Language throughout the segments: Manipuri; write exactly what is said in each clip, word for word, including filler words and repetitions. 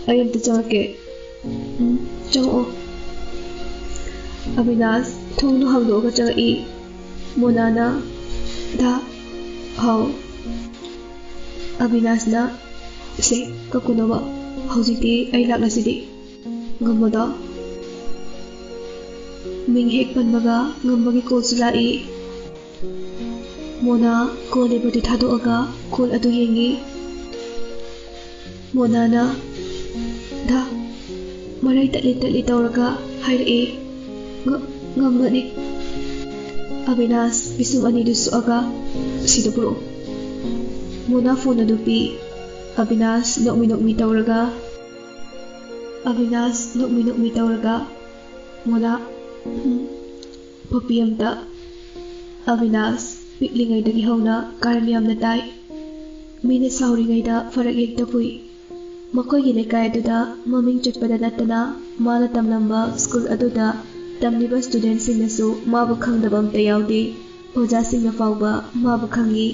ꯑꯩ ꯑꯝꯇ ꯆꯪꯉꯛꯀꯦ꯫ ꯎꯝ, ꯆꯪꯉꯛꯑꯣ꯫ ꯑꯕꯤꯅꯥꯁ ꯊꯣꯡꯗꯣ ꯍꯥꯡꯗꯣꯛꯑꯒ ꯆꯪꯉꯛꯏ꯫ ꯃꯣꯅꯥꯅ, "ꯗꯥ, ꯍꯥꯎ?" ꯑꯕꯤꯅꯥꯁꯅ, "ꯁꯦ, ꯀꯛꯀꯅꯣꯕ꯫ ꯍꯧꯖꯤꯛꯇꯤ ꯑꯩ ꯂꯥꯛꯂꯁꯤꯗꯤ꯫ ꯉꯝꯃꯣꯗꯣ?" ꯃꯤꯡ ꯍꯦꯛ ꯄꯟꯕꯒ ꯉꯝꯕꯒꯤ ꯀꯣꯜꯁꯨ ꯂꯥꯛꯏ꯫ ꯃꯣꯅꯥ ꯀꯣꯜ ꯂꯩꯕꯗꯨ ꯊꯥꯗꯣꯛꯑꯒ ꯀꯣꯜ ꯑꯗꯨ ꯌꯦꯡꯉꯤ꯫ ꯃꯣꯅꯥꯅ, "ꯗꯥ," ꯃꯔꯩ ꯇꯠꯂꯤ ꯇꯠꯂꯤ ꯇꯧꯔꯒ ꯍꯥꯏꯔꯛꯏ꯫ "ꯉ-, ꯉꯝꯕꯅꯤ꯫" ꯑꯕꯤꯅꯥꯁ ꯄꯤꯁꯨꯝ ꯑꯅꯤꯗꯨ ꯁꯨꯛꯑꯒ, "ꯁꯤꯗ ꯄꯨꯔꯛꯑꯣ꯫" ꯃꯣꯅꯥ ꯐꯣꯟ ꯑꯗꯨ ꯄꯤ꯫ ꯑꯕꯤꯅꯥꯁ ꯅꯣꯛꯃꯤ ꯅꯣꯛꯃꯤ ꯇꯧꯔꯒ, ꯑꯕꯤꯅꯥꯁ ꯅꯣꯛꯃꯤ ꯅꯣꯛꯃꯤ ꯇꯧꯔꯒ, ꯃꯣꯅꯥ, ꯎꯝ, ꯄꯞꯄꯤ ꯑꯝꯇ꯫ ꯑꯕꯤꯅꯥꯁ ꯄꯤꯛꯂꯤꯉꯩꯗꯒꯤ ꯍꯧꯅ ꯀꯥꯔꯟ ꯌꯥꯝꯅ ꯇꯥꯏ꯫ ꯃꯤꯅ ꯁꯥꯎꯔꯤꯉꯩꯗ ꯐꯔꯛ ꯍꯦꯛꯇ ꯐꯨꯏ꯫ ꯃꯈꯣꯏꯒꯤ ꯂꯩꯀꯥꯏ ꯑꯗꯨꯗ ꯃꯃꯤꯡ ꯆꯠꯄꯗ ꯅꯠꯇꯅ ꯃꯥꯅ ꯇꯝꯂꯝꯕ ꯁ꯭ꯀꯨꯜ ꯑꯗꯨꯗ ꯇꯝꯂꯤꯕ ꯁ꯭ꯇꯨꯗꯦꯟꯠꯁꯤꯡꯅꯁꯨ ꯃꯥꯕꯨ ꯈꯪꯗꯕ ꯑꯝꯇ ꯌꯥꯎꯗꯦ꯫ ꯑꯣꯖꯥꯁꯤꯡꯅ ꯐꯥꯎꯕ ꯃꯥꯕꯨ ꯈꯪꯉꯤ꯫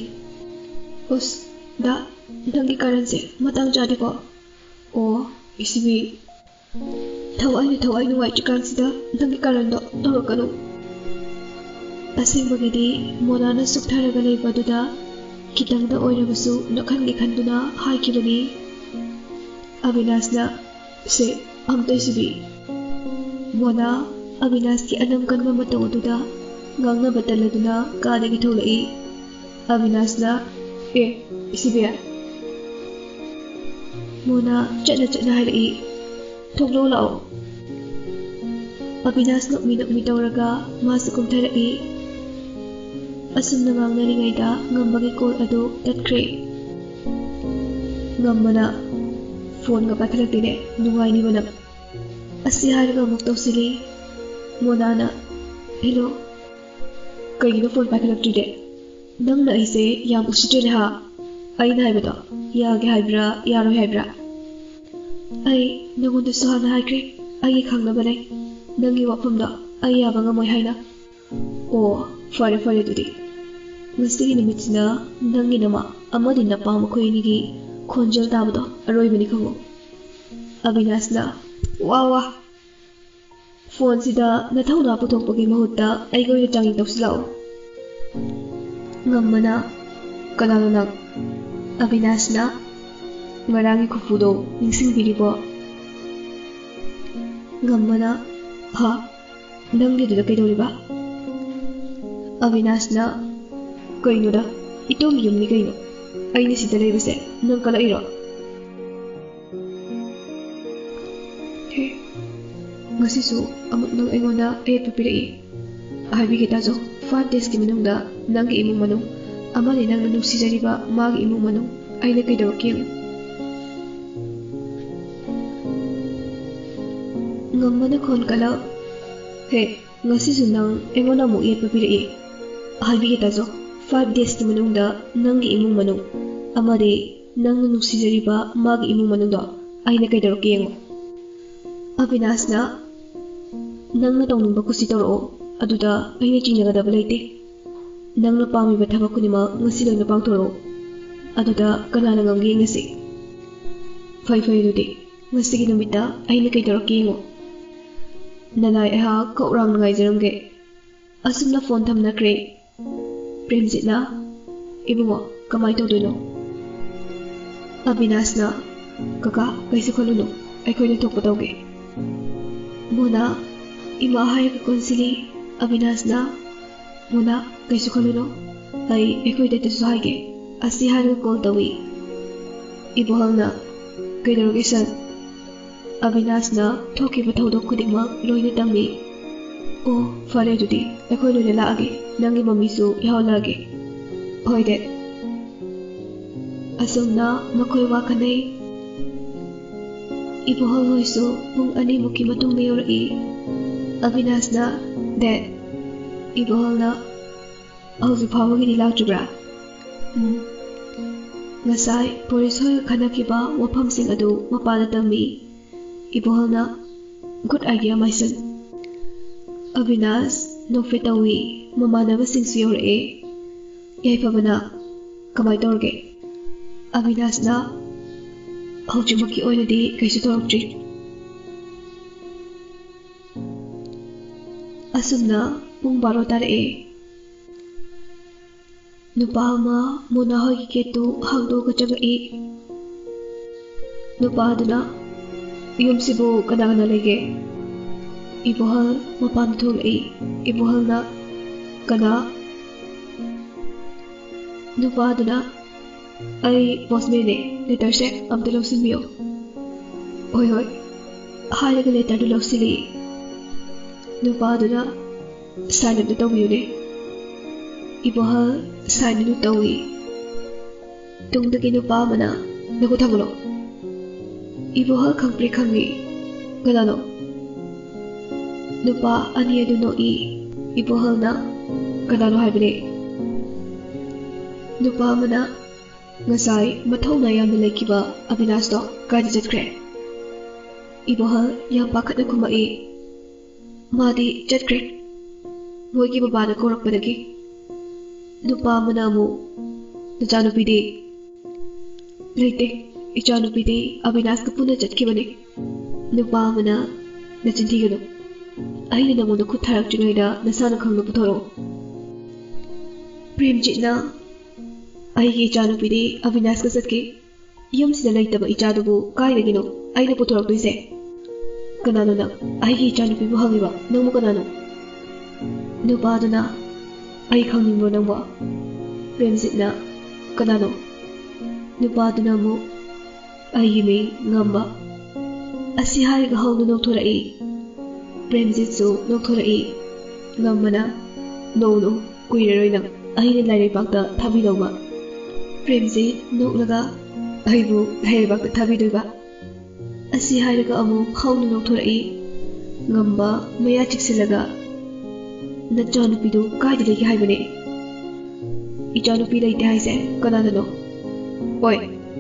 "ꯎꯁ, ꯗꯥ, ꯅꯪꯒꯤ ꯀꯥꯔꯟꯁꯦ ꯃꯇꯥꯡ ꯆꯥꯗꯦꯀꯣ?" "ꯑꯣ, ꯏꯁꯤꯕꯤ, ꯊꯋꯥꯏꯅ ꯊꯋꯥꯏ ꯅꯨꯡꯉꯥꯏꯇ꯭ꯔꯤꯀꯥꯟꯁꯤꯗ ꯅꯪꯒꯤ ꯀꯥꯔꯟꯗꯣ ꯇꯧꯔꯛꯀꯅꯨ꯫" ꯑꯁꯦꯡꯕꯒꯤꯗꯤ ꯃꯣꯅꯥꯅ ꯁꯨꯛꯊꯔꯒ ꯂꯩꯕ ꯑꯗꯨꯗ ꯈꯤꯇꯪꯗ ꯑꯣꯏꯔꯕꯁꯨ ꯅꯣꯛꯍꯟꯒꯦ ꯈꯟꯗꯨꯅ ꯍꯥꯏꯈꯤꯕꯅꯤ꯫ ꯑꯕꯤꯅꯥꯁꯅ, "ꯁꯦ, ꯑꯝꯇ ꯏꯁꯤꯕꯤ꯫" ꯃꯣꯅꯥ ꯑꯕꯤꯅꯥꯁꯀꯤ ꯑꯅꯝ ꯀꯟꯕ ꯃꯇꯧ ꯑꯗꯨꯗ ꯉꯥꯡꯅꯕ ꯇꯜꯂꯗꯨꯅ ꯀꯥꯗꯒꯤ ꯊꯣꯛꯂꯛꯏ꯫ ꯑꯕꯤꯅꯥꯁꯅ, "ꯑꯦ, ꯏꯁꯤꯕꯤ?" ꯃꯣꯅꯥ ꯆꯠꯅ ꯆꯠꯅ ꯍꯥꯏꯔꯛꯏ, "ꯊꯣꯛꯂꯛꯑꯣ ꯂꯥꯛꯑꯣ꯫" ꯑꯕꯤꯅꯥꯁ ꯅꯣꯛꯃꯤ ꯅꯣꯛꯃꯤ ꯇꯧꯔꯒ ꯃꯥꯁꯨ ꯀꯨꯝꯊꯔꯛꯏ꯫ ꯑꯁꯨꯝꯅ ꯉꯥꯡꯅꯔꯤꯉꯩꯗ ꯉꯝꯕꯒꯤ ꯀꯣꯜ ꯑꯗꯨ ꯇꯠꯈ꯭ꯔꯦ꯫ ꯉꯝꯕꯅ, ꯐꯣꯟꯒ ꯄꯥꯏꯈꯠꯂꯛꯇꯦꯅꯦ, ꯅꯨꯡꯉꯥꯏꯅꯤꯕ ꯅꯪ꯫ ꯑꯁꯤ ꯍꯥꯏꯔꯒ ꯑꯃꯨꯛ ꯇꯧꯁꯤꯜꯂꯤ꯫ ꯃꯣꯅꯥꯅ, "ꯍꯦꯂꯣ, ꯀꯩꯒꯤꯅꯣ ꯐꯣꯟ ꯄꯥꯏꯈꯠꯂꯛꯇ꯭ꯔꯤꯗꯤ? ꯅꯪꯅ ꯑꯩꯁꯦ ꯌꯥꯝ ꯎꯁꯤꯠꯇ꯭ꯔꯦꯅꯦ ꯍꯥ? ꯑꯩꯅ ꯍꯥꯏꯕꯗꯣ ꯌꯥꯒꯦ ꯍꯥꯏꯕ꯭ꯔꯥ, ꯌꯥꯔꯣꯏ ꯍꯥꯏꯕ꯭ꯔꯥ?" "ꯑꯩ ꯅꯉꯣꯟꯗꯁꯨ ꯍꯥꯟꯅ ꯍꯥꯏꯈ꯭ꯔꯦ, ꯑꯩꯒꯤ ꯈꯪꯅꯕ ꯂꯩ꯫ ꯅꯪꯒꯤ ꯋꯥꯐꯝꯗꯣ ꯑꯩ ꯌꯥꯕ ꯉꯝꯃꯣꯏ ꯍꯥꯏꯅ꯫" "ꯑꯣ, ꯐꯔꯦ ꯐꯔꯦ ꯑꯗꯨꯗꯤ꯫ ꯉꯁꯤꯒꯤ ꯅꯨꯃꯤꯠꯁꯤꯅ ꯅꯪꯒꯤ ꯅꯃꯥ ꯑꯃꯗꯤ ꯅꯄꯥ ꯃꯈꯣꯏ ꯑꯅꯤꯒꯤ ꯈꯣꯟꯖꯦꯜ ꯇꯥꯕꯗꯣ ꯑꯔꯣꯏꯕꯅꯤ ꯈꯪꯉꯨ꯫" ꯑꯕꯤꯅꯥꯁꯅ, "ꯋꯥ ꯋꯥ, ꯐꯣꯟꯁꯤꯗ ꯅꯊꯧꯅꯥ ꯄꯨꯊꯣꯛꯄꯒꯤ ꯃꯍꯨꯠꯇ ꯑꯩꯒ ꯑꯣꯏꯅ ꯆꯥꯡꯌꯦꯡ ꯇꯧꯁꯤꯜꯂꯛꯑꯣ꯫" ꯉꯝꯕꯅ, "ꯀꯅꯥꯅꯣ ꯅꯪ?" ꯑꯕꯤꯅꯥꯁꯅ, "ꯉꯔꯥꯡꯒꯤ ꯈꯨꯐꯨꯗꯣ ꯅꯤꯡꯁꯤꯡꯕꯤꯔꯤꯕꯣ?" ꯉꯝꯕꯅ, "ꯍꯥ? ꯅꯪꯗꯤ ꯑꯗꯨꯗ ꯀꯩꯗꯧꯔꯤꯕ?" ꯑꯕꯤꯅꯥꯁꯅ, "ꯀꯩꯅꯣꯗ, ꯏꯇꯣꯝꯒꯤ ꯌꯨꯝꯅꯤ ꯀꯩꯅꯣ꯫ ꯑꯩꯅ ꯁꯤꯗ ꯂꯩꯕꯁꯦ ꯅꯪ ꯀꯜꯂꯛꯏꯔꯣ?" "ꯍꯦ, ꯉꯁꯤꯁꯨ ꯑꯃꯨꯛ ꯅꯪ ꯑꯩꯉꯣꯟꯗ ꯑꯌꯦꯠꯄ ꯄꯤꯔꯛꯏ꯫ ꯍꯥꯏꯕꯤꯒꯦ ꯇꯥꯖꯧ, five daysꯀꯤ ꯃꯅꯨꯡꯗ ꯅꯪꯒꯤ ꯏꯃꯨꯡ ꯃꯅꯨꯡ ꯑꯃꯗꯤ ꯅꯪꯅ ꯅꯨꯡꯁꯤꯖꯔꯤꯕ ꯃꯥꯒꯤ ꯏꯃꯨꯡ ꯃꯅꯨꯡ ꯑꯩꯅ ꯀꯩꯗꯧꯔꯛꯀꯦ ꯌꯦꯡꯉꯨ꯫" ꯉꯝꯕꯅ ꯈꯣꯟ ꯀꯜꯂ, "ꯍꯦ, ꯉꯁꯤꯁꯨ ꯅꯪ ꯑꯩꯉꯣꯟꯗ ꯑꯃꯨꯛ ꯌꯦꯠꯄ ꯄꯤꯔꯛꯏ꯫ ꯍꯥꯏꯕꯤꯒꯦ ꯇꯥꯖꯧ, five daysꯀꯤ ꯃꯅꯨꯡꯗ ꯅꯪꯒꯤ ꯏꯃꯨꯡ ꯃꯅꯨꯡ ꯑꯃꯗꯤ ꯅꯪꯅ ꯅꯨꯡꯁꯤꯖꯔꯤꯕ ꯃꯥꯒꯤ ꯏꯃꯨꯡ ꯃꯅꯨꯡꯗꯣ ꯑꯩꯅ ꯀꯩꯗꯧꯔꯛꯀꯦ ꯌꯦꯡꯉꯣ꯫" ꯑꯕꯤꯅꯥꯁꯅ, "ꯅꯪꯅ ꯇꯧꯅꯤꯡꯕ ꯀꯨꯁꯤ ꯇꯧꯔꯛꯑꯣ, ꯑꯗꯨꯗ ꯑꯩꯅ ꯆꯤꯡꯅꯒꯗꯕ ꯂꯩꯇꯦ꯫ ꯅꯪꯅ ꯄꯥꯝꯃꯤꯕ ꯊꯕꯛ ꯈꯨꯗꯤꯡꯃꯛ ꯉꯁꯤ ꯂꯣꯏꯅ ꯄꯥꯡꯊꯣꯔꯛꯑꯣ, ꯑꯗꯨꯗ ꯀꯅꯥꯅ ꯉꯝꯒꯦ ꯌꯦꯡꯉꯁꯤ꯫" "ꯐꯩ ꯐꯩ, ꯑꯗꯨꯗꯤ ꯉꯁꯤꯒꯤ ꯅꯨꯃꯤꯠꯇ ꯑꯩꯅ ꯀꯩꯗꯧꯔꯛꯀꯦ ꯌꯦꯡꯉꯣ꯫" ꯅꯅꯥꯏ ꯑꯩꯍꯥꯛ ꯀꯧꯔꯥꯡꯅ ꯉꯥꯏꯖꯔꯝꯒꯦ꯫ ꯑꯁꯨꯝꯅ ꯐꯣꯟ ꯊꯝꯅꯈ꯭ꯔꯦ꯫ ꯄ꯭ꯔꯦꯝꯖꯤꯠꯅ, "ꯏꯕꯨꯡꯉꯣ, ꯀꯃꯥꯏ ꯇꯧꯗꯣꯏꯅꯣ?" ꯑꯕꯤꯅꯥꯁꯅ, "ꯀꯀꯥ, ꯀꯩꯁꯨ ꯈꯜꯂꯨꯅꯨ, ꯑꯩꯈꯣꯏꯅ ꯊꯣꯛꯄ ꯇꯧꯒꯦ꯫" ꯃꯣꯅꯥ, ꯏꯃꯥ ꯍꯥꯏꯔꯒ ꯀꯣꯟꯁꯤꯜꯂꯤ꯫ ꯑꯕꯤꯅꯥꯁꯅ, "ꯃꯣꯅꯥ, ꯀꯩꯁꯨ ꯈꯜꯂꯨꯅꯨ, ꯑꯩ ꯑꯩꯈꯣꯏ ꯗꯦꯠꯇꯁꯨ ꯍꯥꯏꯒꯦ꯫" ꯑꯁꯤ ꯍꯥꯏꯔꯒ ꯀꯣꯜ ꯇꯧꯏ꯫ ꯏꯕꯣꯍꯜꯅ, "ꯀꯩꯗꯧꯔꯒꯦ ꯁꯟ?" ꯑꯕꯤꯅꯥꯁꯅ ꯊꯣꯛꯈꯤꯕ ꯊꯧꯗꯣꯛ ꯈꯨꯗꯤꯡꯃꯛ ꯂꯣꯏꯅ ꯇꯝꯃꯤ꯫ "ꯑꯣ, ꯐꯔꯦ ꯑꯗꯨꯗꯤ, ꯑꯩꯈꯣꯏ ꯂꯣꯏꯅ ꯂꯥꯛꯑꯒꯦ, ꯅꯪꯒꯤ ꯃꯃꯤꯁꯨ ꯌꯥꯎꯍꯜꯂꯛꯑꯒꯦ꯫" "ꯍꯣꯏ ꯗꯦꯠ꯫" ꯑꯁꯨꯝꯅ ꯃꯈꯣꯏ ꯋꯥ ꯈꯟꯅꯩ꯫ ꯏꯕꯣꯍꯜ ꯍꯣꯏꯁꯨ ꯄꯨꯡ ꯑꯅꯤꯃꯨꯛꯀꯤ ꯃꯇꯨꯡꯗ ꯌꯧꯔꯛꯏ꯫ ꯑꯕꯤꯅꯥꯁꯅ, "ꯗꯦꯠ, ꯏꯕꯣꯍꯜꯅ ꯍꯧꯖꯤꯛ ꯐꯥꯎꯕꯒꯤꯗꯤ ꯂꯥꯛꯇ꯭ꯔꯤꯕ꯭ꯔꯥ?" "ꯎꯝ꯫ ꯉꯁꯥꯏ ꯄꯨꯔꯤꯁ ꯍꯣꯏꯒ ꯈꯟꯅꯈꯤꯕ ꯋꯥꯐꯝꯁꯤꯡ ꯑꯗꯨ ꯃꯄꯥꯟꯗ ꯇꯝꯃꯤ꯫ ꯏꯕꯣꯍꯜꯅ, Good idea, my son." Abinash ꯅꯣꯛꯐꯦꯠ ꯇꯧꯏ꯫ ꯃꯃꯥꯟꯅꯕꯁꯤꯡꯁꯨ ꯌꯧꯔꯛꯑꯦ꯫ "ꯌꯥꯏꯐꯕꯅ ꯀꯃꯥꯏ ꯇꯧꯔꯒꯦ?" ꯑꯕꯤꯅꯥꯁꯅ, "ꯍꯧꯖꯤꯛꯃꯛꯀꯤ ꯑꯣꯏꯅꯗꯤ ꯀꯩꯁꯨ ꯇꯧꯔꯛꯇ꯭ꯔꯤ꯫" ꯑꯁꯨꯝꯅ ꯄꯨꯡ ꯕꯥꯔꯣ ꯇꯥꯔꯛꯑꯦ꯫ ꯅꯨꯄꯥ ꯑꯃ ꯃꯣꯅꯥ ꯍꯣꯏꯒꯤ ꯒꯦꯠꯇꯨ ꯍꯥꯡꯗꯣꯛꯑꯒ ꯆꯪꯉꯛꯏ꯫ ꯅꯨꯄꯥꯗꯨꯅ, "ꯌꯨꯝꯁꯤꯕꯨ ꯀꯅꯥ ꯀꯅꯥ ꯂꯩꯒꯦ?" ꯏꯕꯣꯍꯜ ꯃꯄꯥꯟꯗ ꯊꯣꯛꯂꯛꯏ꯫ ꯏꯕꯣꯍꯜꯅ, "ꯀꯅꯥ?" ꯅꯨꯄꯥꯗꯨꯅ, "ꯑꯩ ꯄꯣꯁꯃꯦꯟꯅꯦ, ꯂꯦꯇꯔꯁꯦ ꯑꯝꯇ ꯂꯧꯁꯤꯟꯕꯤꯌꯣ꯫" "ꯍꯣꯏ, ꯍꯣꯏ," ꯍꯥꯏꯔꯒ ꯂꯦꯇꯔꯗꯨ ꯂꯧꯁꯤꯜꯂꯤ꯫ ꯅꯨꯄꯥꯗꯨꯅ, "ꯁꯥꯏꯟ ꯑꯝꯇ ꯇꯧꯕꯤꯌꯨꯅꯦ꯫" ꯏꯕꯣꯍꯜ ꯁꯥꯏꯟ ꯑꯗꯨ ꯇꯧꯏ꯫ ꯇꯨꯡꯗꯒꯤ ꯅꯨꯄꯥ ꯑꯃꯅ, "ꯅꯈꯨꯠ ꯊꯥꯡꯒꯠꯂꯣ꯫" ꯏꯕꯣꯍꯜ ꯈꯪꯄ꯭ꯔꯦꯛ ꯈꯪꯏ꯫ "ꯀꯅꯥꯅꯣ?" ꯅꯨꯄꯥ ꯑꯅꯤ ꯑꯗꯨ ꯅꯣꯛꯏ꯫ ꯏꯕꯣꯍꯜꯅ, "ꯀꯅꯥꯅꯣ ꯍꯥꯏꯕꯅꯦ?" ꯅꯨꯄꯥ ꯑꯃꯅ, "ꯉꯁꯥꯏ ꯃꯊꯧꯅꯥ ꯌꯥꯝꯅ ꯂꯩꯈꯤꯕ ꯑꯕꯤꯅꯥꯁꯇꯣ ꯀꯥꯏꯗ ꯆꯠꯈ꯭ꯔꯦ?" ꯏꯕꯣꯍꯜ ꯌꯥꯝ ꯄꯥꯈꯠꯅ ꯈꯨꯝꯃꯛꯏ꯫ "ꯃꯥꯗꯤ ꯆꯠꯈ꯭ꯔꯦ, ꯃꯣꯏꯒꯤ ꯕꯕꯥꯅ ꯀꯧꯔꯛꯄꯗꯒꯤ꯫" ꯅꯨꯄꯥ ꯑꯃꯅ ꯑꯃꯨꯛ, "ꯅꯆꯥꯅꯨꯄꯤꯗꯤ?" "ꯂꯩꯇꯦ, ꯏꯆꯥꯅꯨꯄꯤꯗꯤ ꯑꯕꯤꯅꯥꯁꯀ ꯄꯨꯟꯅ ꯆꯠꯈꯤꯕꯅꯤ꯫" ꯅꯨꯄꯥ ꯑꯃꯅ, "ꯅꯆꯤꯟ ꯊꯤꯒꯅꯨ, ꯑꯩꯅ ꯅꯉꯣꯟꯗ ꯈꯨꯠ ꯊꯥꯔꯛꯇ꯭ꯔꯤꯉꯩꯗ ꯅꯁꯥꯅ ꯈꯪꯅ ꯄꯨꯊꯣꯔꯛꯑꯣ꯫" ꯄ꯭ꯔꯦꯝꯖꯤꯠꯅ, "ꯑꯩꯒꯤ ꯏꯆꯥꯅꯨꯄꯤꯗꯤ ꯑꯕꯤꯅꯥꯁꯀ ꯆꯠꯈꯤ꯫ ꯌꯨꯝꯁꯤꯗ ꯂꯩꯇꯕ ꯏꯆꯥꯗꯨꯕꯨ ꯀꯥꯏꯗꯒꯤꯅꯣ ꯑꯩꯅ ꯄꯨꯊꯣꯔꯛꯇꯣꯏꯁꯦ?" "ꯀꯅꯥꯅꯣ ꯅꯪ? ꯑꯩꯒꯤ ꯏꯆꯥꯅꯨꯄꯤꯕꯨ ꯍꯪꯉꯤꯕ? ꯅꯪꯕꯨ ꯀꯅꯥꯅꯣ?" ꯅꯨꯄꯥꯗꯨꯅ, "ꯑꯩ ꯈꯪꯅꯤꯡꯕ꯭ꯔꯣ ꯅꯪꯕꯣ?" ꯄ꯭ꯔꯦꯝꯖꯤꯠꯅ, "ꯀꯅꯥꯅꯣ?" ꯅꯨꯄꯥꯗꯨꯅ ꯑꯃꯨꯛ, "ꯑꯩꯒꯤ ꯃꯤꯡ ꯉꯝꯕ꯫" ꯑꯁꯤ ꯍꯥꯏꯔꯒ ꯍꯧꯅ ꯅꯣꯛꯊꯣꯔꯛꯏ꯫ ꯄ꯭ꯔꯦꯝꯖꯤꯠꯁꯨ ꯅꯣꯛꯊꯣꯔꯛꯏ꯫ ꯉꯝꯕꯅ, "ꯅꯣꯛꯎ, ꯅꯣꯛꯎ, ꯀꯨꯏꯔꯔꯣꯏ ꯅꯪ ꯑꯩꯅ ꯂꯥꯏꯔꯩꯕꯥꯛꯇ ꯊꯥꯕꯤꯗꯧꯕ꯫" ꯄ꯭ꯔꯦꯝꯖꯤꯠ ꯅꯣꯛꯂꯒ, "ꯑꯩꯕꯨ ꯂꯥꯏꯔꯩꯕꯥꯛꯇ ꯊꯥꯕꯤꯗꯣꯏꯕ?" ꯑꯁꯤ ꯍꯥꯏꯔꯒ ꯑꯃꯨꯛ ꯍꯧꯅ ꯅꯣꯛꯊꯣꯔꯛꯏ꯫ ꯉꯝꯕ ꯃꯌꯥ ꯆꯤꯛꯁꯤꯜꯂꯒ, "ꯅꯆꯥꯅꯨꯄꯤꯗꯨ ꯀꯥꯏꯗ ꯂꯩꯒꯦ ꯍꯥꯏꯕꯅꯦ?" "ꯏꯆꯥꯅꯨꯄꯤ ꯂꯩꯇꯦ ꯍꯥꯏꯁꯦ ꯀꯅꯥꯗꯅꯣ?" "ꯑꯣꯏ,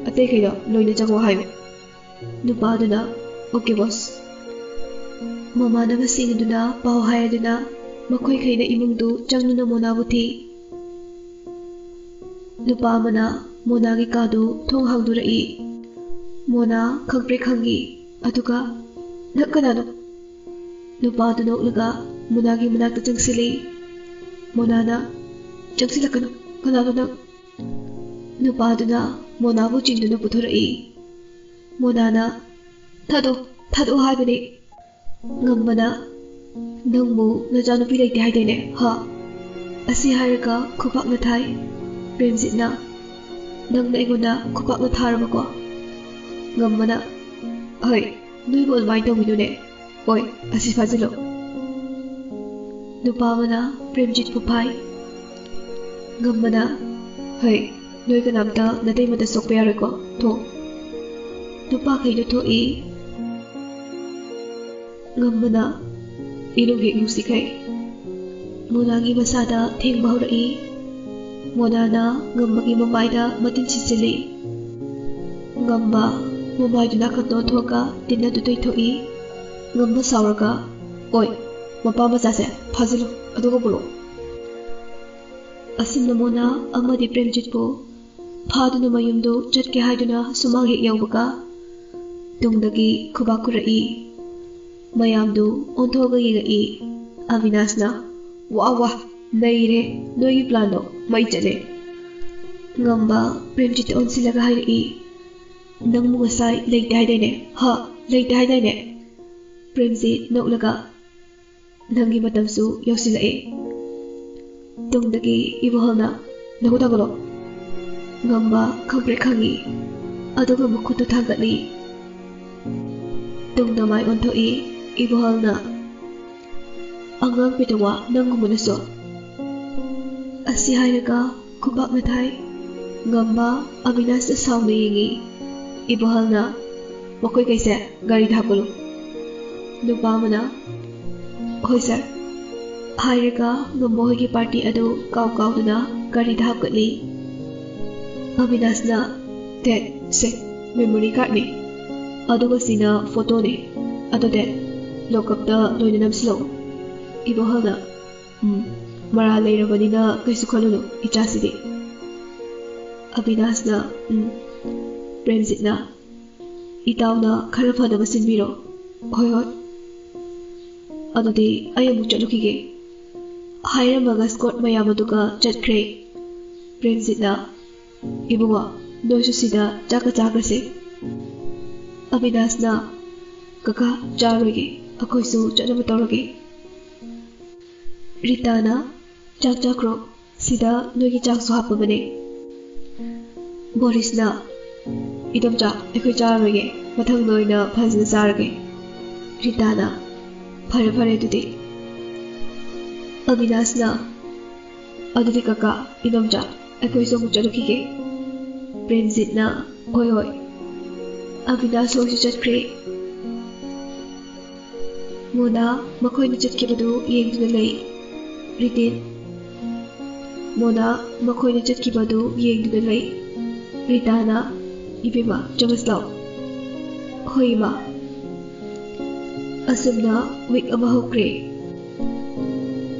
ꯑꯇꯩꯈꯩꯗꯣ ꯂꯣꯏꯅ ꯆꯪꯉꯣ ꯍꯥꯏꯌꯨ꯫" ꯅꯨꯄꯥꯗꯨꯅ, "ꯑꯣꯀꯦ ꯕꯣꯁ꯫" ꯃꯃꯥꯟꯅꯕꯁꯤꯡ ꯑꯗꯨꯅ ꯄꯥꯎ ꯍꯥꯏꯔꯗꯨꯅ ꯃꯈꯣꯏꯈꯩꯅ ꯏꯃꯨꯡꯗꯨ ꯆꯪꯗꯨꯅ ꯃꯣꯅꯥꯕꯨ ꯊꯤ꯫ ꯅꯨꯄꯥ ꯑꯃꯅ ꯃꯣꯅꯥꯒꯤ ꯀꯥꯗꯨ ꯊꯣꯡ ꯍꯥꯡꯗꯣꯔꯛꯏ꯫ ꯃꯣꯅꯥ ꯈꯪꯄ꯭ꯔꯦꯛ ꯈꯪꯏ꯫ ꯑꯗꯨꯒ, "ꯅꯪ ꯀꯅꯥꯅꯣ?" ꯅꯨꯄꯥꯗꯨ ꯅꯣꯛꯂꯒ ꯃꯣꯅꯥꯒꯤ ꯃꯅꯥꯛꯇ ꯆꯪꯁꯤꯜꯂꯤ꯫ ꯃꯣꯅꯥꯅ, "ꯆꯪꯁꯤꯜꯂꯛꯀꯅꯨ꯫ ꯀꯅꯥꯅꯣ ꯅꯪ?" ꯅꯨꯄꯥꯗꯨꯅ ꯃꯣꯅꯥꯕꯨ ꯆꯤꯡꯗꯨꯅ ꯄꯨꯊꯣꯔꯛꯏ꯫ ꯃꯣꯅꯥꯅ, "ꯊꯥꯗꯣꯛ, ꯊꯥꯗꯣꯛꯑꯣ ꯍꯥꯏꯕꯅꯤ꯫" ꯉꯝꯕꯅ, "ꯅꯪꯕꯨ ꯅꯆꯥꯅꯨꯄꯤ ꯂꯩꯇꯦ ꯍꯥꯏꯗꯥꯏꯅꯦ, ꯍꯥ?" ꯑꯁꯤ ꯍꯥꯏꯔꯒ ꯈꯨꯄꯥꯛꯅ ꯊꯥꯏ꯫ ꯄ꯭ꯔꯦꯝꯖꯤꯠꯅ, "ꯅꯪꯅ ꯑꯩꯉꯣꯟꯗ ꯈꯨꯄꯥꯛꯅ ꯊꯥꯔꯕꯀꯣ?" ꯉꯝꯕꯅ, "ꯍꯣꯏ, ꯅꯣꯏꯕꯨ ꯑꯗꯨꯃꯥꯏꯅ ꯇꯧꯕꯤꯅꯨꯅꯦ꯫ ꯍꯣꯏ, ꯑꯁꯤ ꯐꯥꯖꯤꯜꯂꯣ꯫" ꯅꯨꯄꯥ ꯑꯃꯅ ꯄ꯭ꯔꯦꯝꯖꯤꯠꯄꯨ ꯐꯥꯏ꯫ ꯉꯝꯕꯅ, "ꯍꯩ, ꯅꯣꯏ ꯀꯅꯥꯝꯇ ꯅꯇꯩꯃꯗ ꯁꯣꯛꯄ ꯌꯥꯔꯣꯏꯀꯣ, ꯊꯣꯛ꯫" ꯅꯨꯄꯥꯈꯩꯗꯨ ꯊꯣꯛꯏ꯫ ꯉꯝꯕꯅ ꯏꯅꯨꯡ ꯍꯦꯛ ꯅꯨꯡꯁꯤꯈꯩ꯫ ꯃꯣꯅꯥꯒꯤ ꯃꯁꯥꯗ ꯊꯦꯡꯕ ꯍꯧꯔꯛꯏ꯫ ꯃꯣꯅꯥꯅ ꯉꯝꯕꯒꯤ ꯃꯃꯥꯏꯗ ꯃꯇꯤꯟ ꯁꯤꯠꯆꯤꯜꯂꯤ꯫ ꯉꯝꯕ ꯃꯃꯥꯏꯗꯨ ꯅꯥꯀꯟꯗ ꯑꯣꯟꯊꯣꯛꯑꯒ ꯇꯤꯟ ꯑꯗꯨ ꯇꯩꯊꯣꯛꯏ꯫ ꯉꯝꯕ ꯁꯥꯎꯔꯒ, "ꯑꯣꯏ, ꯃꯄꯥ ꯃꯆꯥꯁꯦ ꯐꯥꯖꯤꯜꯂꯨ, ꯑꯗꯨꯒ ꯄꯨꯔꯛꯑꯣ꯫" ꯑꯁꯨꯝꯅ ꯃꯣꯅꯥ ꯑꯃꯗꯤ ꯄ꯭ꯔꯦꯝꯖꯤꯠꯄꯨ ꯐꯥꯗꯨꯅ ꯃꯌꯨꯝꯗꯨ ꯆꯠꯀꯦ ꯍꯥꯏꯗꯨꯅ ꯁꯨꯃꯥꯡ ꯍꯦꯛ ꯌꯧꯕꯒ ꯇꯨꯡꯗꯒꯤ ꯈꯨꯕꯥꯛ ꯈꯨꯔꯛꯏ꯫ ꯃꯌꯥꯝꯗꯨ ꯑꯣꯟꯊꯣꯛꯑꯒ ꯌꯦꯡꯉꯛꯏ꯫ ꯑꯕꯤꯅꯥꯁꯅ, "ꯋꯥ ꯋꯥ, ꯅꯩꯔꯦ, ꯅꯣꯏꯒꯤ ꯄ꯭ꯂꯥꯟꯗꯣ ꯃꯩ ꯆꯠꯂꯦ꯫" ꯉꯝꯕ ꯄ꯭ꯔꯦꯝꯖꯤꯠꯇ ꯑꯣꯟꯁꯤꯜꯂꯒ ꯍꯥꯏꯔꯛꯏ, "ꯅꯪꯕꯨ ꯉꯁꯥꯏ ꯂꯩꯇꯦ ꯍꯥꯏꯗꯥꯏꯅꯦ? ꯍꯥ, ꯂꯩꯇꯦ ꯍꯥꯏꯗꯥꯏꯅꯦ?" ꯄ꯭ꯔꯦꯝꯖꯤꯠ ꯅꯣꯛꯂꯒ, "ꯅꯪꯒꯤ ꯃꯇꯝꯁꯨ ꯌꯧꯁꯤꯜꯂꯛꯑꯦ꯫" ꯇꯨꯡꯗꯒꯤ ꯏꯕꯣꯍꯜꯅ, "ꯅꯈꯨꯠ ꯊꯥꯡꯒꯠꯂꯣ꯫" ꯉꯝꯕ ꯈꯪꯄ꯭ꯔꯦꯛ ꯈꯪꯉꯤ꯫ ꯑꯗꯨꯒ ꯃꯈꯨꯠꯇꯨ ꯊꯥꯡꯒꯠꯂꯤ꯫ ꯇꯨꯡꯗ ꯃꯥꯏ ꯑꯣꯟꯊꯣꯛꯏ꯫ ꯏꯕꯣꯍꯜꯅ, "ꯑꯉꯥꯡ ꯄꯦꯇꯋꯥ, ꯅꯪꯒꯨꯝꯕꯅꯁꯨ?" ꯑꯁꯤ ꯍꯥꯏꯔꯒ ꯈꯨꯕꯥꯛꯅ ꯊꯥꯏ꯫ ꯉꯝꯕ ꯑꯕꯤꯅꯥꯁꯇ ꯁꯥꯎꯅ ꯌꯦꯡꯉꯤ꯫ ꯏꯕꯣꯍꯜꯅ, ꯃꯈꯣꯏꯈꯩꯁꯦ ꯒꯥꯔꯤꯗ ꯍꯥꯞꯀꯠꯂꯨ꯫ ꯅꯨꯄꯥ ꯑꯃꯅ, "ꯍꯣꯏ ꯁꯥꯔ"꯫ ꯍꯥꯏꯔꯒ ꯉꯝꯕ ꯍꯣꯏꯒꯤ ꯄꯥꯔꯇꯤ ꯑꯗꯨ ꯀꯥꯎ ꯀꯥꯎꯗꯨꯅ ꯒꯥꯔꯤꯗ ꯍꯥꯞꯀꯠꯂꯤ꯫ ꯑꯕꯤꯅꯥꯁꯅ, "ꯗꯦꯠ, ꯁꯦ, ꯃꯦꯃꯣꯔꯤ ꯀꯥꯔꯗꯅꯦ꯫ ꯑꯗꯨꯒ ꯁꯤꯅ ꯐꯣꯇꯣꯅꯦ꯫ ꯑꯗꯣ ꯗꯦꯠ, ꯂꯣꯀꯞꯇ ꯂꯣꯏꯅ ꯅꯝꯁꯤꯜꯂꯛꯎ"꯫ ꯏꯕꯣꯍꯜꯅ, "ꯎꯝ, ꯃꯔꯥꯜ ꯂꯩꯔꯕꯅꯤꯅ ꯀꯩꯁꯨ ꯈꯜꯂꯨꯅꯨ, ꯏꯆꯥꯁꯤꯗꯤ"꯫ ꯑꯕꯤꯅꯥꯁꯅ, "ꯎꯝ"꯫ ꯄ꯭ꯔꯦꯝꯖꯤꯠꯅ, "ꯏꯇꯥꯎꯅ ꯈꯔ ꯐꯅꯕ ꯁꯤꯟꯕꯤꯔꯣ"꯫ "ꯍꯣꯏ, ꯍꯣꯏ꯫ ꯑꯗꯨꯗꯤ ꯑꯩ ꯑꯃꯨꯛ ꯆꯠꯂꯨꯈꯤꯒꯦ"꯫ ꯍꯥꯏꯔꯝꯃꯒ ꯁ꯭ꯀꯣꯠ ꯃꯌꯥꯝ ꯑꯗꯨꯒ ꯆꯠꯈ꯭ꯔꯦ꯫ ꯄ꯭ꯔꯦꯝꯖꯤꯠꯅ, "ꯏꯕꯨꯡꯉꯣ, ꯅꯣꯏꯁꯨ ꯁꯤꯗ ꯆꯥꯛꯀ ꯆꯥꯈ꯭ꯔꯁꯦ"꯫ ꯑꯕꯤꯅꯥꯁꯅ, "ꯀꯀꯥ, ꯆꯥꯔꯣꯏꯒꯦ, ꯑꯩꯈꯣꯏꯁꯨ ꯆꯠꯅꯕ ꯇꯧꯔꯒꯦ"꯫ ꯔꯤꯇꯥꯅ, "ꯆꯥꯛ ꯆꯥꯈ꯭ꯔꯣ, ꯁꯤꯗ ꯅꯣꯏꯒꯤ ꯆꯥꯛꯁꯨ ꯍꯥꯞꯄꯕꯅꯦ"꯫ ꯕꯣꯔꯤꯁꯅ, "ꯏꯗꯣꯝꯆꯥ, ꯑꯩꯈꯣꯏ ꯆꯥꯔꯔꯣꯏꯒꯦ, ꯃꯊꯪꯗ ꯑꯣꯏꯅ ꯐꯖꯅ ꯆꯥꯔꯒꯦ"꯫ ꯔꯤꯇꯥꯅ, "ꯐꯔꯦ, ꯐꯔꯦ ꯑꯗꯨꯗꯤ"꯫ ꯑꯕꯤꯅꯥꯁꯅ, "ꯑꯗꯨꯗꯤ ꯀꯀꯥ, ꯏꯗꯣꯝꯆꯥ, ꯑꯩꯈꯣꯏꯁꯨ ꯑꯃꯨꯛ ꯆꯠꯂꯨꯈꯤꯒꯦ"꯫ ꯄ꯭ꯔꯦꯝꯖꯤꯠꯅ, "ꯍꯣꯏ, ꯍꯣꯏ"꯫ ꯑꯕꯤꯅꯥꯁ ꯍꯣꯏꯁꯨ ꯆꯠꯈ꯭ꯔꯦ꯫ ꯃꯣꯅꯥ ꯃꯈꯣꯏꯅ ꯆꯠꯈꯤꯕꯗꯨ ꯌꯦꯡꯗꯨꯅ ꯂꯩ꯫ ꯔꯤꯇꯦꯟ꯫ ꯃꯣꯅꯥ ꯃꯈꯣꯏꯅ ꯆꯠꯈꯤꯕꯗꯨ ꯌꯦꯡꯗꯨꯅ ꯂꯩ꯫ ꯔꯤꯇꯥꯅ, "ꯏꯕꯦꯝꯃ, ꯆꯃꯁ ꯂꯥꯎ"꯫ "ꯍꯣꯏ, ꯏꯃꯥ"꯫ ꯑꯁꯨꯝꯅ ꯋꯤꯛ ꯑꯃ ꯍꯧꯈ꯭ꯔꯦ꯫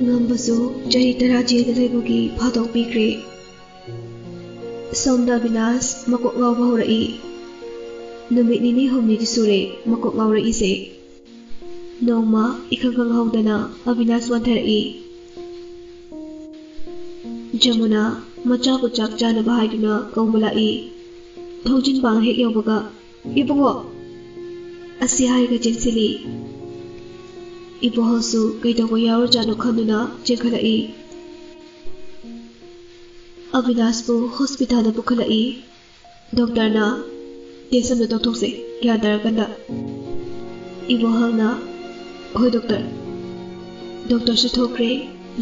ꯉꯝꯕꯁꯨ ꯆꯍꯤ ꯇꯔꯥ ꯖꯦꯜꯗ ꯂꯩꯕꯒꯤ ꯐꯥꯗꯣꯛ ꯄꯤꯈ꯭ꯔꯦ꯫ ꯁꯣꯝꯗ ꯑꯕꯤꯅꯥꯁ ꯃꯀꯣꯛ ꯉꯥꯎꯕ ꯍꯧꯔꯛꯏ꯫ ꯅꯨꯃꯤꯠ ꯅꯤꯅꯤ ꯍꯨꯝꯅꯤꯗꯤ ꯁꯨꯔꯦ ꯃꯀꯣꯛ ꯉꯥꯎꯔꯛꯏꯁꯦ꯫ ꯅꯣꯡꯃ ꯏꯈꯪ ꯈꯪꯍꯧꯗꯅ ꯑꯕꯤꯅꯥꯁ ꯋꯥꯟꯊꯔꯛꯏ꯫ ꯖꯃꯨꯅꯥ ꯃꯆꯥꯕꯨ ꯆꯥꯛ ꯆꯥꯅꯕ ꯍꯥꯏꯗꯨꯅ ꯀꯧꯕ ꯂꯥꯛꯏ꯫ ꯊꯣꯡꯖꯤꯟ ꯄꯥꯡ ꯍꯦꯛ ꯌꯧꯕꯒ, "ꯏꯕꯨꯡꯉꯣ!" ꯑꯁꯤ ꯍꯥꯏꯔꯒ ꯆꯦꯟꯁꯤꯜꯂꯤ꯫ ꯏꯕꯣꯍꯜꯁꯨ ꯀꯩꯗꯧꯕ ꯌꯥꯎꯔꯖꯥꯠꯅꯣ ꯈꯟꯗꯨꯅ ꯆꯦꯟꯈꯠꯂꯛꯏ꯫ ꯑꯕꯤꯅꯥꯁꯄꯨ ꯍꯣꯁꯄꯤꯇꯥꯜꯗ ꯄꯨꯈꯠꯂꯛꯏ꯫ ꯗꯣꯛꯇꯔꯅ, "ꯇꯦꯁ ꯑꯃ ꯇꯧꯊꯣꯛꯁꯦ, ꯒ꯭ꯌꯥꯟ ꯇꯥꯔꯀꯥꯟꯗ"꯫ ꯏꯕꯣꯍꯜꯅ, "ꯍꯣꯏ ꯗꯣꯛꯇꯔ"꯫ ꯗꯣꯛꯇꯔꯁꯨ ꯊꯣꯛꯈ꯭ꯔꯦ꯫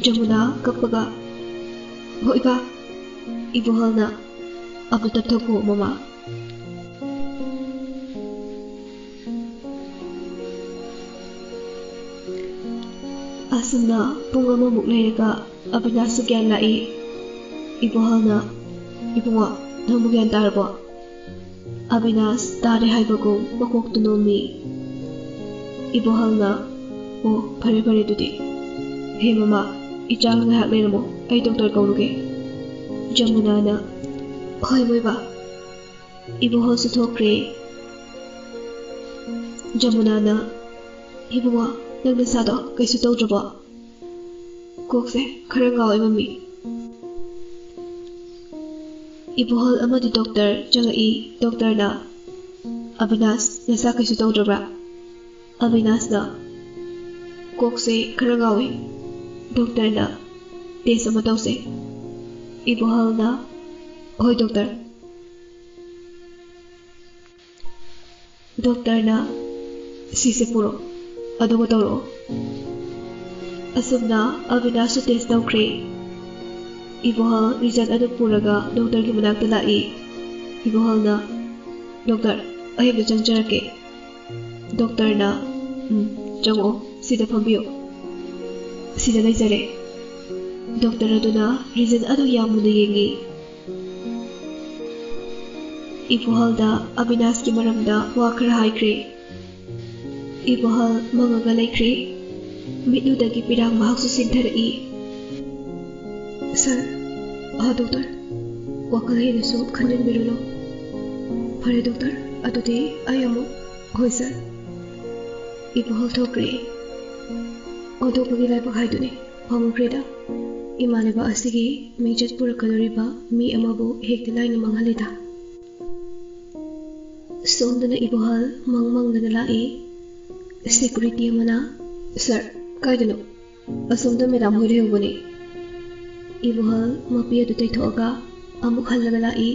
ꯖꯃꯨꯅꯥ ꯀꯞꯄꯒ, "ꯍꯣꯏ ꯏꯄꯥ"꯫ ꯏꯕꯣꯍꯜꯅ, "ꯑꯃꯨꯛꯇ ꯊꯣꯛꯈꯣ ꯃꯃꯥ"꯫ ꯑꯁꯨꯝꯅ ꯄꯨꯡ ꯑꯃꯃꯨꯛ ꯂꯩꯔꯒ ꯑꯕꯤꯅꯥꯁꯁꯨ ꯒ꯭ꯌꯥꯟ ꯂꯥꯛꯏ꯫ ꯏꯕꯣꯍꯜꯅ, "ꯏꯕꯨꯡꯉꯣ, ꯅꯪꯕꯨ ꯒ꯭ꯌꯥꯟ ꯇꯥꯔꯕꯣ?" ꯑꯕꯤꯅꯥꯁ ꯇꯥꯔꯦ ꯍꯥꯏꯕꯒꯨꯝ ꯃꯀꯣꯛꯇꯨ ꯅꯣꯝꯃꯤ꯫ ꯏꯕꯣꯍꯜꯅ, "ꯑꯣ, ꯐꯔꯦ ꯐꯔꯦ ꯑꯗꯨꯗꯤ꯫ ꯍꯦ ꯃꯃꯥ, ꯏꯆꯥꯒ ꯉꯥꯏꯍꯥꯛ ꯂꯩꯔꯝꯃꯣ, ꯑꯩ ꯗꯣꯛꯇꯔ ꯀꯧꯔꯨꯒꯦ꯫" ꯖꯃꯨꯅꯥꯅ, "ꯍꯣꯏ ꯃꯣꯏꯕꯥ꯫" ꯏꯕꯣꯍꯜꯁꯨ ꯊꯣꯛꯈ꯭ꯔꯦ꯫ ꯖꯃꯨꯅꯥꯅ, "ꯏꯕꯨꯡꯉꯣ, ꯅꯪ ꯅꯁꯥꯗꯣ ꯀꯩꯁꯨ ꯇꯧꯗ꯭ꯔꯕꯣ?" "ꯀꯣꯛꯁꯦ ꯈꯔ ꯉꯥꯎꯋꯦ ꯃꯝꯃꯤ꯫" ꯏꯕꯣꯍꯜ ꯑꯃꯗꯤ ꯗꯣꯛꯇꯔ ꯆꯪꯉꯛꯏ꯫ ꯗꯣꯛꯇꯔꯅ, "ꯑꯕꯤꯅꯥꯁ, ꯅꯁꯥ ꯀꯩꯁꯨ ꯇꯧꯗ꯭ꯔꯕ꯭ꯔꯥ?" ꯑꯕꯤꯅꯥꯁꯅ, "ꯀꯣꯛꯁꯦ ꯈꯔ ꯉꯥꯎꯋꯦ꯫" ꯗꯣꯛꯇꯔꯅ, "ꯇꯦꯁ ꯑꯃ ꯇꯧꯁꯦ꯫" ꯏꯕꯣꯍꯜꯅ, "ꯍꯣꯏ ꯗꯣꯛꯇꯔ꯫" ꯗꯣꯛꯇꯔꯅ, "ꯁꯤꯁꯦ ꯄꯨꯔꯣ, ꯑꯗꯨꯒ ꯇꯧꯔꯛꯑꯣ꯫" ꯑꯁꯨꯝꯅ ꯑꯕꯤꯅꯥꯁꯁꯨ ꯇꯦꯁ ꯇꯧꯈ꯭ꯔꯦ꯫ ꯏꯕꯣꯍꯜ ꯔꯤꯖꯜ ꯑꯗꯨ ꯄꯨꯔꯒ ꯗꯣꯛꯇꯔꯒꯤ ꯃꯅꯥꯛꯇ ꯂꯥꯛꯏ꯫ ꯏꯕꯣꯍꯜꯅ, "ꯗꯣꯛꯇꯔ, ꯑꯩ ꯑꯝꯇ ꯆꯪꯖꯔꯛꯀꯦ꯫" ꯗꯣꯛꯇꯔꯅ, "ꯎꯝ, ꯆꯪꯉꯛꯑꯣ, ꯁꯤꯗ ꯐꯝꯕꯤꯌꯨ꯫ ꯁꯤꯗ ꯂꯩꯖꯔꯦ꯫" ꯗꯣꯛꯇꯔ ꯑꯗꯨꯅ ꯔꯤꯖꯜ ꯑꯗꯨ ꯌꯥꯝ ꯃꯨꯟꯅ ꯌꯦꯡꯉꯤ꯫ ꯏꯕꯣꯍꯜꯗ ꯑꯕꯤꯅꯥꯁꯀꯤ ꯃꯔꯝꯗ ꯋꯥ ꯈꯔ ꯍꯥꯏꯈ꯭ꯔꯦ꯫ ꯏꯕꯣꯍꯜ ꯃꯪꯉꯒ ꯂꯩꯈ꯭ꯔꯦ꯫ ꯃꯤꯠꯂꯨꯗꯒꯤ ꯄꯤꯔꯥꯡ ꯃꯍꯥꯛꯁꯨ ꯆꯦꯟꯊꯔꯛꯏ꯫ "ꯁꯥꯔ꯫" "ꯑꯥ, ꯗꯣꯛꯇꯔ꯫" "ꯋꯥꯈꯜ ꯍꯦꯟꯅꯁꯨ ꯈꯟꯖꯤꯟꯕꯤꯔꯨꯅꯨ꯫" "ꯐꯔꯦ ꯗꯣꯛꯇꯔ, ꯑꯗꯨꯗꯤ ꯑꯩ ꯑꯃꯨꯛ꯫" "ꯍꯣꯏ ꯁꯥꯔ꯫" ꯏꯕꯣꯍꯜ ꯊꯣꯛꯈ꯭ꯔꯦ꯫ ꯑꯣꯟꯊꯣꯛꯄꯒꯤ ꯂꯥꯏꯕꯛ ꯍꯥꯏꯗꯨꯅꯤ꯫ ꯄꯥꯝꯃꯨꯈ꯭ꯔꯦꯗ꯫ ꯏꯃꯥꯟꯅꯕ ꯑꯁꯤꯒꯤ ꯃꯤꯡꯆꯠ ꯄꯨꯔꯛꯀꯗꯧꯔꯤꯕ ꯃꯤ ꯑꯃꯕꯨ ꯍꯦꯛꯇ ꯂꯥꯏꯅ ꯃꯥꯡꯍꯜꯂꯤꯗ꯫ ꯁꯣꯝꯗꯅ ꯏꯕꯣꯍꯜ ꯃꯪ ꯃꯪꯗꯅ ꯂꯥꯛꯏ꯫ ꯁꯦꯀ꯭ꯌꯨꯔꯤꯇꯤ ꯑꯃꯅ, "ꯁꯥꯔ, ꯀꯥꯏꯗꯅꯣ?" "ꯑꯁꯣꯝꯗ ꯃꯦꯗꯥꯝ ꯍꯣꯏ ꯂꯩꯍꯧꯕꯅꯤ꯫" ꯏꯕꯣꯍꯜ ꯃꯄꯤ ꯑꯗꯨ ꯇꯩꯊꯣꯛꯑꯒ ꯑꯃꯨꯛ ꯍꯜꯂꯒ ꯂꯥꯛꯏ꯫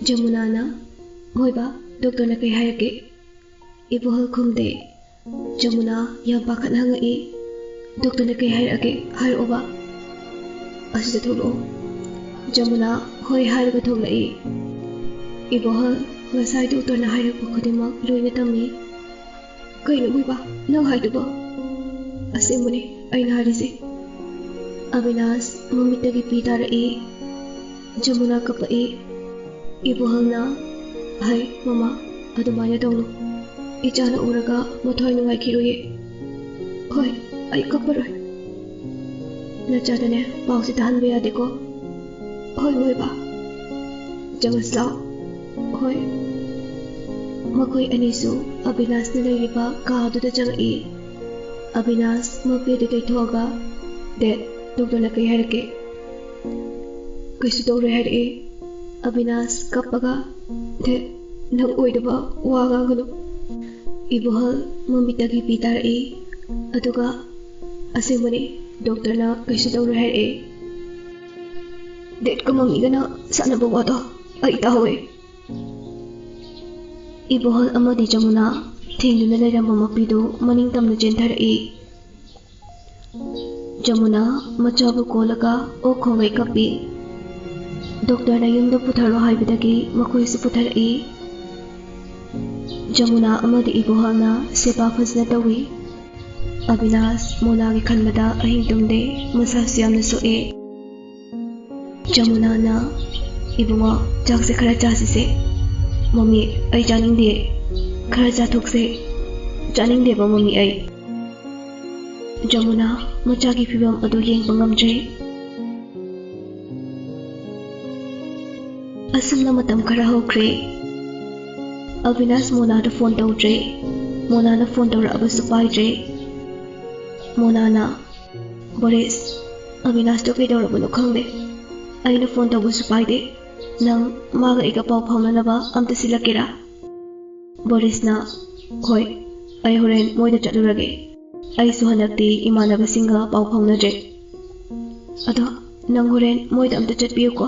ꯖꯃꯨꯅꯥꯅ, "ꯍꯣꯏ ꯕꯥ, ꯗꯣꯛꯇꯔꯅ ꯀꯩ ꯍꯥꯏꯔꯛꯀꯦ?" ꯏꯕꯣꯍꯜ ꯈꯨꯝꯗꯦ꯫ ꯖꯃꯨꯅꯥ ꯌꯥꯝ ꯄꯥꯈꯠꯅ ꯍꯪꯉꯛꯏ, "ꯗꯣꯛꯇꯔꯅ ꯀꯩ ꯍꯥꯏꯔꯛꯑꯒꯦ? ꯍꯥꯏꯔꯛꯑꯣꯕ꯫" "ꯑꯁꯤꯗ ꯊꯣꯛꯂꯛꯑꯣ꯫" ꯖꯃꯨꯅꯥ ꯍꯣꯏ ꯍꯥꯏꯔꯒ ꯊꯣꯛꯂꯛꯏ꯫ ꯏꯕꯣꯍꯜ, ꯉꯁꯥꯏ ꯗꯣꯛꯇꯔꯅ ꯍꯥꯏꯔꯛꯄ ꯈꯨꯗꯤꯡꯃꯛ ꯂꯣꯏꯅ ꯇꯝꯃꯤ꯫ "ꯀꯩꯅꯣ ꯃꯣꯏꯕꯥ ꯅꯪ ꯍꯥꯏꯗꯨꯕꯣ?" ꯑꯁꯦꯡꯕꯅꯦ ꯑꯩꯅ ꯍꯥꯏꯔꯤꯁꯦ꯫ ꯑꯕꯤꯅꯥꯁ ꯃꯃꯤꯠꯇꯒꯤ ꯄꯤ ꯇꯥꯔꯛꯏ꯫ ꯖꯃꯨꯅꯥ ꯀꯞꯄꯛꯏ꯫ ꯏꯕꯣꯍꯜꯅ, "ꯍꯩ, ꯃꯃꯥ, ꯑꯗꯨꯃꯥꯏꯅ ꯇꯧꯅꯨ꯫ ꯏꯆꯥꯅ ꯎꯔꯒ ꯃꯊ꯭ꯋꯥꯏ ꯅꯨꯡꯉꯥꯏꯈꯤꯔꯣꯏꯌꯦ꯫ ꯍꯣꯏ, ꯑꯩ ꯀꯞꯄꯔꯣꯏ꯫ ꯅꯆꯥꯗꯅꯦ ꯄꯥꯎꯁꯦ ꯇꯥꯍꯟꯕ ꯌꯥꯗꯦꯀꯣ꯫ ꯍꯣꯏ, ꯍꯣꯏ, ꯕꯥ꯫ ꯆꯪꯉꯁꯤ ꯂꯥꯎ꯫ ꯍꯣꯏ꯫" ꯃꯈꯣꯏ ꯑꯅꯤꯁꯨ ꯑꯕꯤꯅꯥꯁꯅ ꯂꯩꯔꯤꯕ ꯀꯥ ꯑꯗꯨꯗ ꯆꯪꯉꯛꯏ꯫ ꯑꯕꯤꯅꯥꯁ ꯃꯄꯤ ꯑꯗꯨ ꯇꯩꯊꯣꯛꯑꯒ, "ꯗꯦꯠ, ꯗꯣꯛꯇꯔꯅ ꯀꯩ ꯍꯥꯏꯔꯛꯀꯦ?" "ꯀꯩꯁꯨ ꯇꯧꯔꯣꯏ ꯍꯥꯏꯔꯛꯑꯦ꯫" ꯑꯕꯤꯅꯥꯁ ꯀꯞꯄꯒ, "ꯗꯦꯠ, ꯅꯪ ꯑꯣꯏꯗꯕ ꯋꯥ ꯉꯥꯡꯒꯅꯨ꯫" ꯏꯕꯣꯍꯜ ꯃꯃꯤꯠꯇꯒꯤ ꯄꯤ ꯇꯥꯔꯛꯏ꯫ ꯑꯗꯨꯒ, "ꯑꯁꯦꯡꯕꯅꯤ, ꯗꯣꯛꯇꯔꯅ ꯀꯩꯁꯨ ꯇꯧꯔꯣꯏ ꯍꯥꯏꯔꯛꯑꯦ꯫" "ꯗꯦꯠꯀ ꯃꯃꯤꯒꯅ ꯁꯥꯟꯅꯕ ꯋꯥꯗꯣ ꯑꯩ ꯇꯥꯍꯧꯋꯦ꯫" ꯏꯕꯣꯍꯜ ꯑꯃꯗꯤ ꯖꯃꯨꯅꯥ ꯊꯦꯡꯗꯨꯅ ꯂꯩꯔꯝꯕ ꯃꯄꯤꯗꯨ ꯃꯅꯤꯡ ꯇꯝꯅ ꯆꯦꯟꯊꯔꯛꯏ꯫ ꯖꯃꯨꯅꯥ ꯃꯆꯥꯕꯨ ꯀꯣꯜꯂꯒ ꯑꯣꯛ ꯈꯣꯡꯒꯩ ꯀꯞꯄꯤ꯫ ꯗꯣꯛꯇꯔꯅ ꯌꯨꯝꯗ ꯄꯨꯊꯔꯣ ꯍꯥꯏꯕꯗꯒꯤ ꯃꯈꯣꯏꯁꯨ ꯄꯨꯊꯔꯛꯏ꯫ ꯖꯃꯨꯅꯥ ꯑꯃꯗꯤ ꯏꯕꯣꯍꯜꯅ ꯁꯦꯕꯥ ꯐꯖꯅ ꯇꯧꯏ꯫ ꯑꯕꯤꯅꯥꯁ ꯃꯣꯅꯥꯒꯤ ꯈꯟꯕꯗ ꯑꯍꯤꯡ ꯇꯨꯝꯗꯦ, ꯃꯁꯥꯁꯨ ꯌꯥꯝꯅ ꯁꯣꯛꯑꯦ꯫ ꯖꯃꯨꯅꯥꯅ, "ꯏꯕꯨꯡꯉꯣ, ꯆꯥꯛꯁꯦ ꯈꯔ ꯆꯥꯁꯤꯁꯦ꯫" "ꯃꯃꯤ, ꯑꯩ ꯆꯥꯅꯤꯡꯗꯦ꯫ ꯈꯔ ꯆꯥꯊꯣꯛꯁꯦ꯫ ꯆꯥꯅꯤꯡꯗꯦꯕ, ꯃꯃꯤ, ꯑꯩ꯫" ꯖꯃꯨꯅꯥ ꯃꯆꯥꯒꯤ ꯐꯤꯕꯝ ꯑꯗꯨ ꯌꯦꯡꯕ ꯉꯝꯗ꯭ꯔꯦ꯫ ꯑꯁꯨꯝꯅ ꯃꯇꯝ ꯈꯔ ꯍꯧꯈ꯭ꯔꯦ꯫ ꯑꯕꯤꯅꯥꯁ ꯃꯣꯅꯥꯗ ꯐꯣꯟ ꯇꯧꯗ꯭ꯔꯦ꯫ ꯃꯣꯅꯥꯅ ꯐꯣꯟ ꯇꯧꯔꯛꯑꯕꯁꯨ ꯄꯥꯏꯗ꯭ꯔꯦ꯫ ꯃꯣꯅꯥꯅ, "ꯕꯣꯔꯤꯁ, ꯑꯕꯤꯅꯥꯁꯇꯣ ꯀꯩꯗꯧꯔꯕꯅꯣ ꯈꯪꯗꯦ꯫ ꯑꯩꯅ ꯐꯣꯟ ꯇꯧꯕꯁꯨ ꯄꯥꯏꯗꯦ꯫ ꯅꯪ ꯃꯥꯒ ꯑꯩꯒ ꯄꯥꯎ ꯐꯥꯎꯅꯅꯕ ꯑꯝꯇ ꯁꯤꯜꯂꯛꯀꯦꯔꯥ?" ꯕꯣꯔꯤꯁꯅ, "ꯍꯣꯏ, ꯑꯩ ꯍꯣꯔꯦꯟ ꯃꯣꯏꯗ ꯆꯠꯂꯨꯔꯒꯦ꯫ ꯑꯩꯁꯨ ꯍꯟꯗꯛꯇꯤ ꯏꯃꯥꯟꯅꯕꯁꯤꯡꯒ ꯄꯥꯎ ꯐꯥꯎꯅꯗ꯭ꯔꯦ꯫ ꯑꯗꯣ ꯅꯪ ꯍꯣꯔꯦꯟ ꯃꯣꯏꯗ ꯑꯝꯇ ꯆꯠꯄꯤꯌꯨꯀꯣ꯫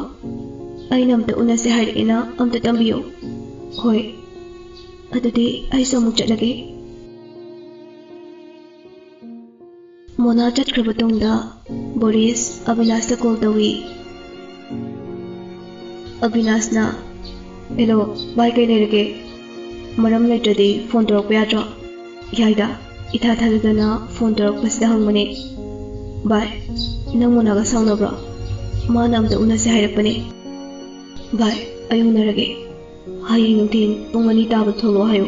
ꯑꯩꯅ ꯑꯝꯇ ꯎꯅꯁꯦ ꯍꯥꯏꯔꯛꯑꯦꯅ ꯑꯝꯇ ꯇꯝꯕꯤꯌꯨ꯫" "ꯍꯣꯏ, ꯑꯗꯨꯗꯤ ꯑꯩꯁꯨ ꯑꯃꯨꯛ ꯆꯠꯂꯒꯦ꯫" ꯃꯣꯅꯥ ꯆꯠꯈ꯭ꯔꯕ ꯇꯨꯡꯗ ꯕꯣꯔꯤꯁ ꯑꯕꯤꯅꯥꯁꯇ ꯀꯣꯜ ꯇꯧꯏ꯫ ꯑꯕꯤꯅꯥꯁꯅ, "ꯍꯦꯂꯣ, ꯚꯥꯏ, ꯀꯩ ꯂꯩꯔꯒꯦ? ꯃꯔꯝ ꯂꯩꯇ꯭ꯔꯗꯤ ꯐꯣꯟ ꯇꯧꯔꯛꯄ ꯌꯥꯗ꯭ꯔꯣ?" "ꯌꯥꯏꯗ, ꯏꯊꯥ ꯊꯥꯖꯗꯅ ꯐꯣꯟ ꯇꯧꯔꯛꯄꯁꯤꯗ ꯍꯪꯕꯅꯦ꯫ "ꯚꯥꯏ, ꯅꯪ ꯃꯣꯅꯥꯒ ꯁꯥꯎꯅꯕ꯭ꯔꯣ? ꯃꯥꯅ ꯑꯝꯇ ꯎꯅꯁꯦ ꯍꯥꯏꯔꯛꯄꯅꯦ꯫" "ꯚꯥꯏ, ꯑꯩ ꯎꯅꯔꯒꯦ꯫ ꯍꯌꯦꯡ ꯅꯨꯡꯊꯤꯜ ꯄꯨꯡ ꯑꯅꯤ ꯇꯥꯕꯗ ꯊꯣꯛꯂꯛꯑꯣ ꯍꯥꯏꯌꯨ꯫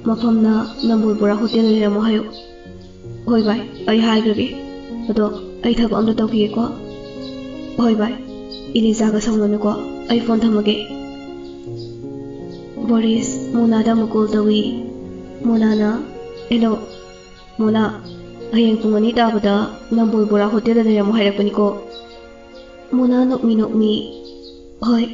ꯃꯐꯝꯅ ꯅꯝꯕꯣꯜ ꯕꯣꯔꯥ ꯍꯣꯇꯦꯜꯗ ꯂꯩꯔꯝꯃꯣ ꯍꯥꯏꯌꯨ꯫" "ꯍꯣꯏ ꯚꯥꯏ, ꯑꯩ ꯍꯥꯏꯈ꯭ꯔꯒꯦ꯫ ꯑꯗꯣ ꯑꯩ ꯊꯕꯛ ꯑꯝꯇ ꯇꯧꯈꯤꯒꯦꯀꯣ꯫" "ꯍꯣꯏ ꯚꯥꯏ, ꯏꯂꯤꯖꯥꯒ ꯁꯥꯎꯅꯅꯨꯀꯣ꯫ ꯑꯩ ꯐꯣꯟ ꯊꯝꯃꯒꯦ꯫" ꯕꯣꯔꯤꯁ ꯃꯣꯅꯥꯗ ꯑꯃꯨꯛ ꯀꯣꯜ ꯇꯧꯏ꯫ ꯃꯣꯅꯥꯅ, "ꯍꯦꯜꯂꯣ, ꯃꯣꯅꯥ, ꯍꯌꯦꯡ ꯄꯨꯡ ꯑꯅꯤ ꯇꯥꯕꯗ ꯅꯝꯕꯣꯜ ꯕꯣꯔꯥ ꯍꯣꯇꯦꯜꯗ ꯂꯩꯔꯝꯃꯣ ꯍꯥꯏꯔꯛꯄꯅꯤꯀꯣ꯫" ꯃꯣꯅꯥ ꯅꯣꯛꯃꯤ ꯅꯣꯛꯃꯤ, "ꯍꯣꯏ꯫"